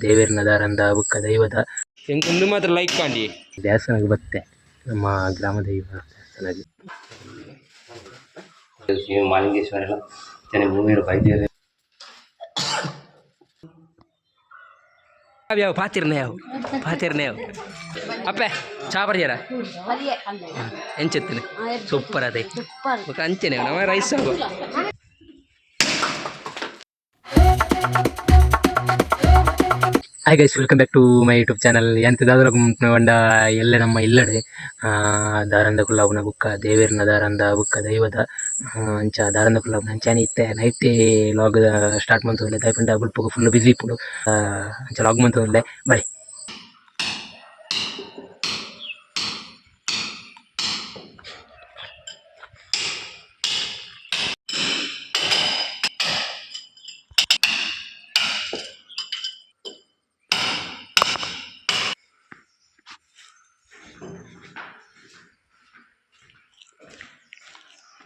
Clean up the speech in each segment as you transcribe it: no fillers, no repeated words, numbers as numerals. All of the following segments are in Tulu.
ದೇವೆರ್ನ ದಾರಂದ ಬೊಕ್ಕ ದೈವದ ಎಂಕ್ ಉಂದು ಮಾತ್ರ ಲೈಕ್ ಆಂಡಿ. ದೇವಸ್ಥಾನಗ್ ಬತ್ತೆ ನಮ್ಮ ಗ್ರಾಮ ದೈವ ದೇವಸ್ಥಾನಗ್. ಶ್ರೀ ಮಾಲಿಂಗೇಶ್ವರನ ಅಂಚನೆ ಮೂವೆರ್ ಬೈದೆರ್. ಯಾವ್ ಪಾತಿರ್ನ ಯಾವ್ ಪಾತಿರ್ನ ಯಾವ್ ಅಪ್ಪೆ ಚಾ ಬರ್ಜಾರ ಎಂಚೆತ್ತನೆ ಸೂಪರ್ ಅದೇ ಬೊಕ ಅಂಚನೆ ನಮ್ಮ ರೈಸ್ ಸಾಗು. Hi guys, welcome back to my YouTube channel. ಎಂತ ದಾದಲ ಪಂಡ ಎಲ್ಲೆ ನಮ್ಮ ಇಲ್ಲಡೆ ದಾರಂದ ಕುಲ್ಲಾಪುನ ಬುಕ್ಕ ದೇವೆರ್ನ ದಾರಂದ ಬುಕ್ಕ ದೈವದ ಅಂಚ ದಾರಂದ ಕುಲ್ಲಾಪುನ ಅಂಚಾನೆ ಇತ್ತೆ ನೈಟ್ ಲಾಗ್ ಸ್ಟಾರ್ಟ್ ಮಂತೊಂದುಲ್ಲೆ. ದಾಯೆ ಪಂಡ ಬೊಲ್ಪುಗು ಫುಲ್ ಬಿಸಿ ಇಪ್ಪುಂಡು. ಅಂಚ ಲಾಗ್ ಮಂತೊಂದುಲ್ಲೆ ಬಲೆ.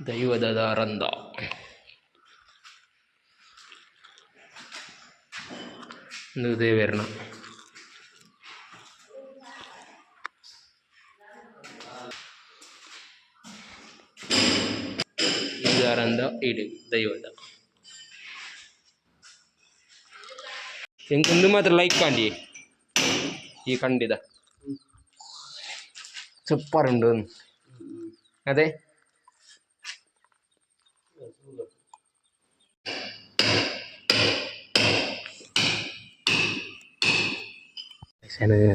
ದೈವದ ದಾರಂದ ಉಂದು ದೇವೆರ್ನ ಈ ದಾರಂದ ಇಡು ದೈವದ. ಎಂಕ್ ಉಂದು ಮಾತ್ರ ಲೈಕ್ ಆಂಡಿ ಈ ಕಂಡಿದ ಸೂಪರ್ ಉಂಡು ಅದೇ.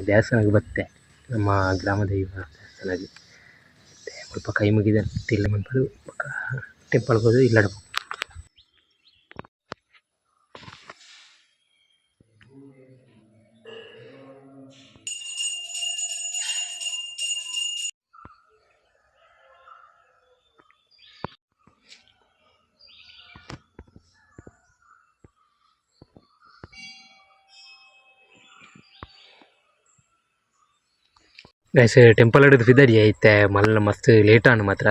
ದೇವಸ್ಥಾನಕ್ಕೆ ಬತ್ತೆ ನಮ್ಮ ಗ್ರಾಮ ದೈವ ದೇವಸ್ಥಾನಗ್. ಮುಲ್ಪ ಕೈ ಮುಗಿದ್ ತಿಲ್ಲ ಮನ್ಪುದು ಬೊಕ ಟೆಂಪಲ್ ಪೋದು ಇಲ್ಲಡೆ ಪೋಪುನು. ಗೈಸ್, ಟೆಂಪಲ್ ಡ್ ಪಿದಡಿಯೆ ಇತ್ತೆ ಮಲ್ಲ ಮಸ್ತ್ ಲೇಟ್ ಆಂಡ್ ಮಾತ್ರ.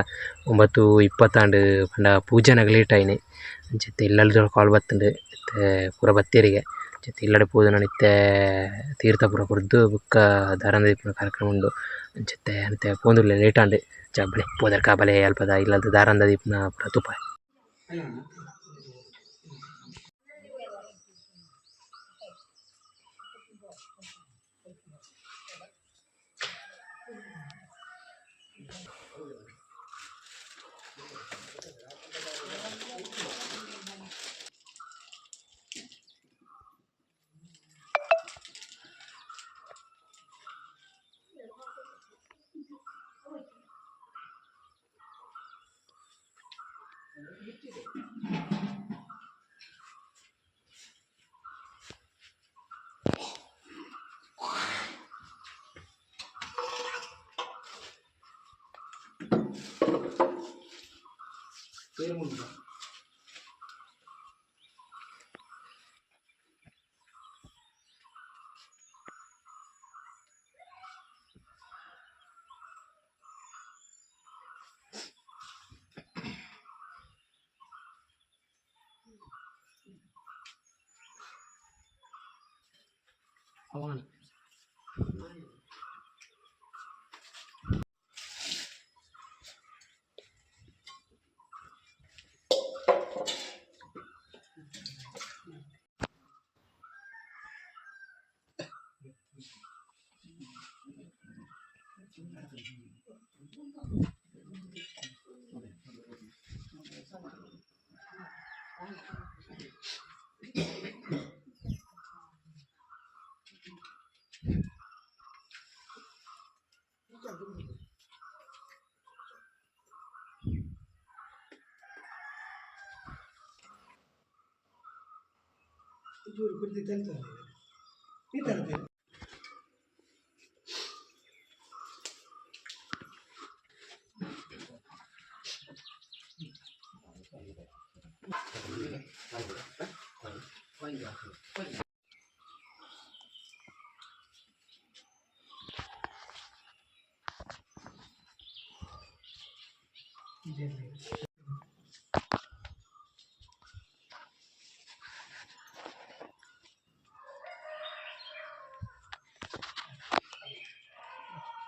9:20 ಆಂಡ್ ಪಂಡ ಪೂಜೆನಾಗ ಲೇಟ್ ಆಯಿನಿ. ಅಂಚ ಇತ್ತೆ ಇಲ್ಲಲ್ದ ಕಾಲ್ ಬತ್ತುಂಡು, ಇತ್ತೆ ಪೂರ ಬತ್ತೆರ್ಗೆ. ಅಂಚ ಇಲ್ಲಡೆ ಪೋದು ನನ ಇತ್ತೆ ತೀರ್ಥ ಪೂರ ಕೊರ್ದು ಬೊಕ್ಕ ದಾರಂದ ದೀಪುನ ಕಾರ್ಯಕ್ರಮ ಉಂಡು. ಅಂಚ ಇತ್ತೆ ಒಂತೆ ಪೋವೊಂದುಲ್ಲೆ, ಲೇಟ್ ಆಂಡ್. ಅಂಚ ಬಲೆ ಪೋದರ್ಕ ಬಲೆ ಅಲ್ಪದ ಇಲ್ಲದ ದಾರಂದ ದೀಪುನ ಪೂರ ತೂಪ.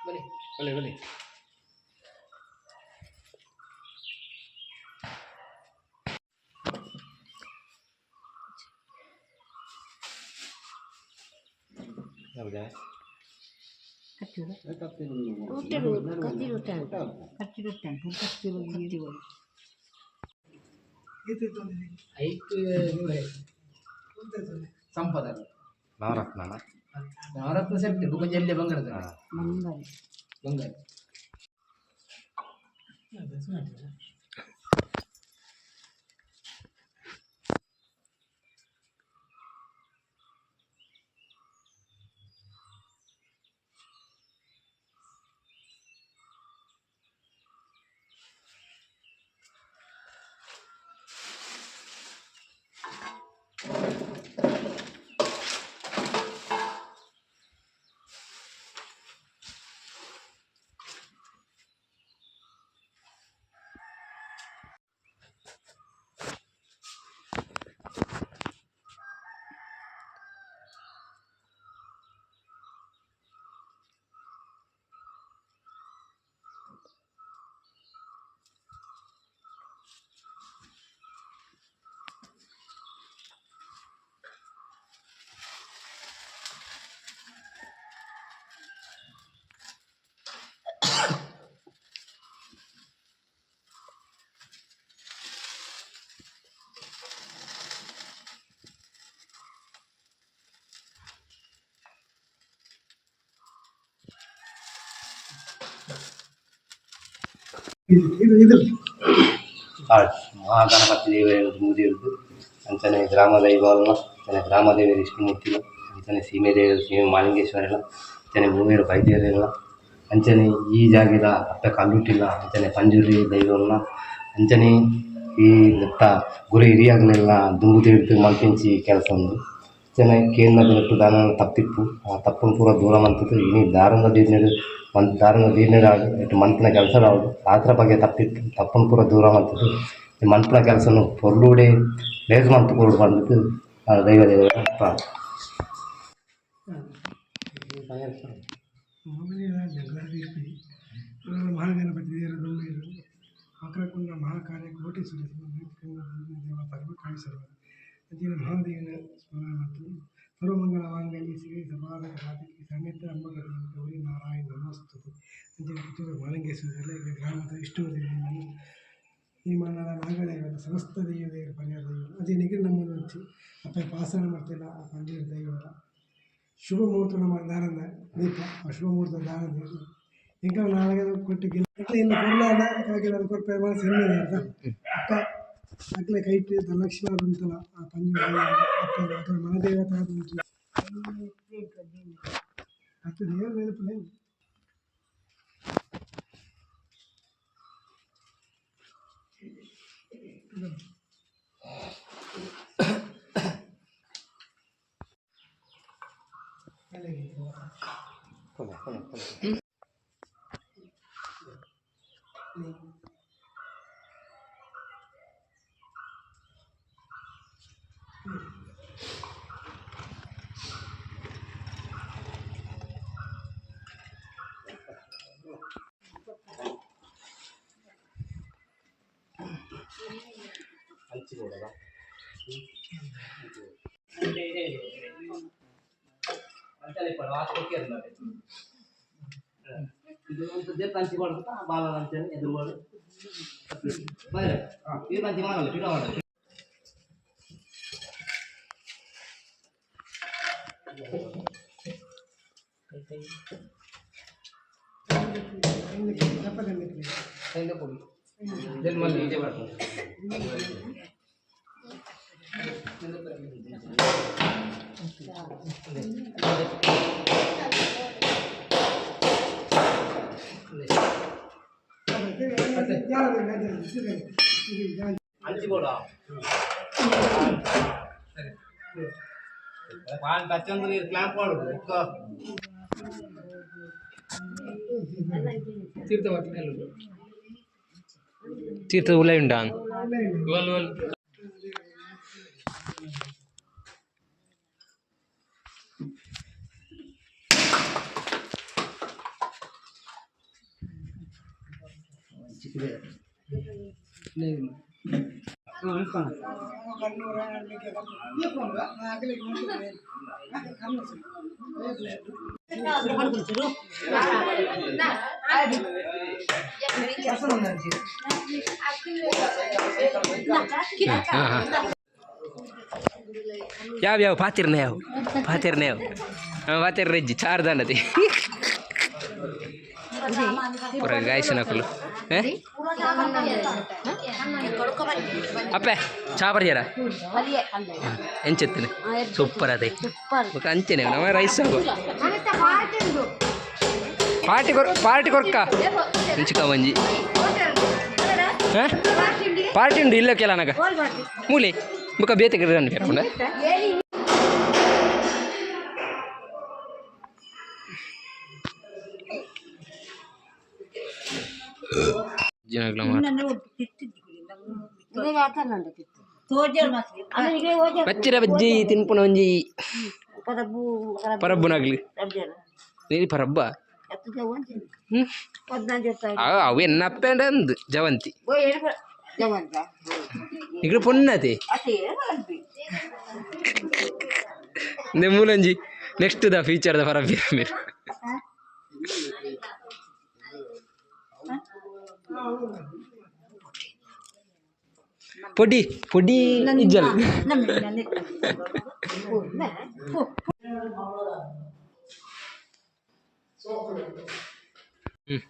ಬಲೆ ಬಲೆ. ಹೌದಾ? ಸಂಪದ. ನವರತ್ನ. ನವರತ್ನ ಸೆಟ್ ಬೊಕ ಜಲ್ಲೆ ಬಂಗಾರದ ಬಂಗಾರ. ಮಹಾಗಣಪತಿ ದೇವರ ಮೂದೇವ್ರದ್ದು ಅಂಚನೆ ಗ್ರಾಮ ದೈವಲ್ಲ, ಅಂಚನೆ ಗ್ರಾಮ ದೇವರು ವಿಷ್ಣುಮೂರ್ತಿಲ, ಅಂಚನೆ ಸೀಮೆ ದೇವರು ಸೀಮೆ ಮಾಲಿಂಗೇಶ್ವರಲ್ಲ, ಅಂಚನೆ ಮೂವೇರು ಬೈದೇವರೆಲ್ಲ, ಅಂಚನೆ ಈ ಜಾಗೆದ ಅಪ್ಪೆ ಕಲ್ಲುಟ್ಟಿಲ್ಲ, ಅಂಚನೆ ಪಂಜುರ್ಲಿ ದೈವಲ್ಲ, ಅಂಚನೆ ಈ ನೆತ್ತ ಗುರು ಹಿರಿಯಾಗಲೆಲ್ಲ ದುಂಬು ತಿಳಿದು ಮಲ್ಪಿಂಚಿ ಕೆಲಸ ಉಂದು. ಅಂಚನೆ ಕೇಂದ್ರ ದಿನಟ್ಟು ದಾನ ತಪ್ಪಿಪ್ಪು, ಆ ತಪ್ಪುನು ಪೂರ ದೂರ ಮಂತದ್ದು ಇನಿ ದಾರಂದ ದೀರ್ನೆಡು ಮನ್ ದಾರಂದ ದೀರ್ನೆಡು ಇಟ್ಟು ಮಂತಿನ ಕೆಲಸ ಆವಡು ರಾತ್ರ ಬಗ್ಗೆ ತಪ್ಪಿತ್ತು, ತಪ್ಪುನು ಪೂರ ದೂರ ಮಂತದ್ದು ಈ ಮನ್ಪುನ ಕೆಲಸನು ಪೊರ್ಲುಡೆ ಲೇಸ್ ಮಂತು ಕೊಡು ಬಂದದ್ದು ದೈವ ದೇವರ ಪ್ರಾರ್ಥನೆ. ಮಹಾಗಣಪತಿ ದೇವರ ದೊಮ್ಮೆರು ವಕ್ರಕುಂಡ ಮಹಾಕಾರ್ಯ ಕೋಟಿ ಸೂರ್ಯ ದೇವತಾರು ಕಾಣಿಸರ್ವ ಅಂಚಿನ ಮಹಾದೇವನ ಸ್ಮರಣೆ ಮತ್ತು ಸರ್ವಮಂಗಳ ಮಾಂಗಲ್ಯ ಶಿವೆ ಸಮಾಧಕ ಸಾಧಕಿ ಸನ್ನಿಧ ಅಂಬಗತಿ ಗೌರಿ ನಾರಾಯಣ ನಮಸ್ತುತಿ. ಅಂಚಿನ ಪುತ್ತೂರು ಮಾಲಿಂಗೇಶ್ವರ ಈಗ ಗ್ರಾಮದ ವಿಷ್ಣು ದೇವರನ್ನು ಈ ಮನ್ನದ ನಾಗದೇವನ ಸಮಸ್ತ ದೈವ ದೇವರ ಪರಿಹಾರ ದೈವ ಅದೇ ನಿಗರಿ ನಮ್ಮನ್ನು ಹಚ್ಚಿ ಅಪ್ಪ ಪಾಸನ ಮಾಡ್ತಿಲ್ಲ. ಆ ಪಂಜೀರ ದೈವದ ಶುಭ ಮುಹೂರ್ತ ನಮ್ಮ ದಾರಂದ ದೀಪ, ಆ ಶುಭ ಮುಹೂರ್ತ ದಾರಂದ ఇంకా నాలుగైదు కొట్టి అట్లా ఇನ್ನು ಕೊರ್ಲಾಡ ಅಕ್ಲಾಗಿಲ್ಲ ಕೊರ್ಪೆ ಮನಸ್ಸು ಹೆಮ್ಮೆ ಅಂತ ಅಪ್ಪ ಅಕ್ಲೆ ಕೈಟ್ ಧನಲಕ್ಷ್ಮಿ ಆದಂತಲ ಆ ಪಂಜು ಅಪ್ಪ ಅಕ್ಲೆ ಮನದೇವತ ಆದಂತು ಅತ್ತು ದೇವ್ರ ನೆನಪು. ತೀರ್ಥ ಉಲೈ ಉಂಡಾ? ಹಾಂ ಹಾಂ, ಯಾವ ಯಾವ ಪಾತಿರ್ನ, ಯಾವ ಪಾತಿರ್ನ, ಯಾವ ಹಾಂ ಪಾತಿರ್ ರೆಜ್ಜಿ ಚಾರ್ ದಾಂಡತಿ ಪೂರ ಗಾಯಸನಕುಲು. ಅಪ್ಪೆ, ಚಾ ಬರ್ಜಾರ? ಎಂಚೆತ್ತನೆ? ಸೂಪರ್ ಅದೇ. ಬೊಕ ಅಂಚೆನೆ ನಮ್ಮ ರೈಸ್ ಸಾಕು. ಪಾರ್ಟಿ ಕೊರ್, ಪಾರ್ಟಿ ಕೊರ್ಕ ಎಂಚಿಕ ಒಂಜಿ ಪಾರ್ಟಿ ಉಂಡು ಇಲ್ಲ ಕೆಲ ನಗ ಮೂಲೆ ಬೊಕ ಬೇತೆ ಕಿರ. ಜನಗಳ ಬಚ್ಚಿರ ಬಜ್ಜಿ ತಿನ್ಪುನ ಒಂಜಿ ಪರಬ್ಬುನಾಗ್ಲಿ ನೀ ಪರಬ್ಬ. ಹ್ಮ್, ಅವು ಎನ್ನಪ್ಪೆಂಡ ಅಂದು ಜವಂತಿ ఇక్కడ ಪೊನ್ನತೆ ಮೂಲಂಜಿ ನೆಕ್ಸ್ಟ್ the future the ಪರಬ್ಬಿ మీరు. ಪೊಡಿ ಪೊಡಿ ಇಜ್ಜಲ್. ಹ್ಮ್.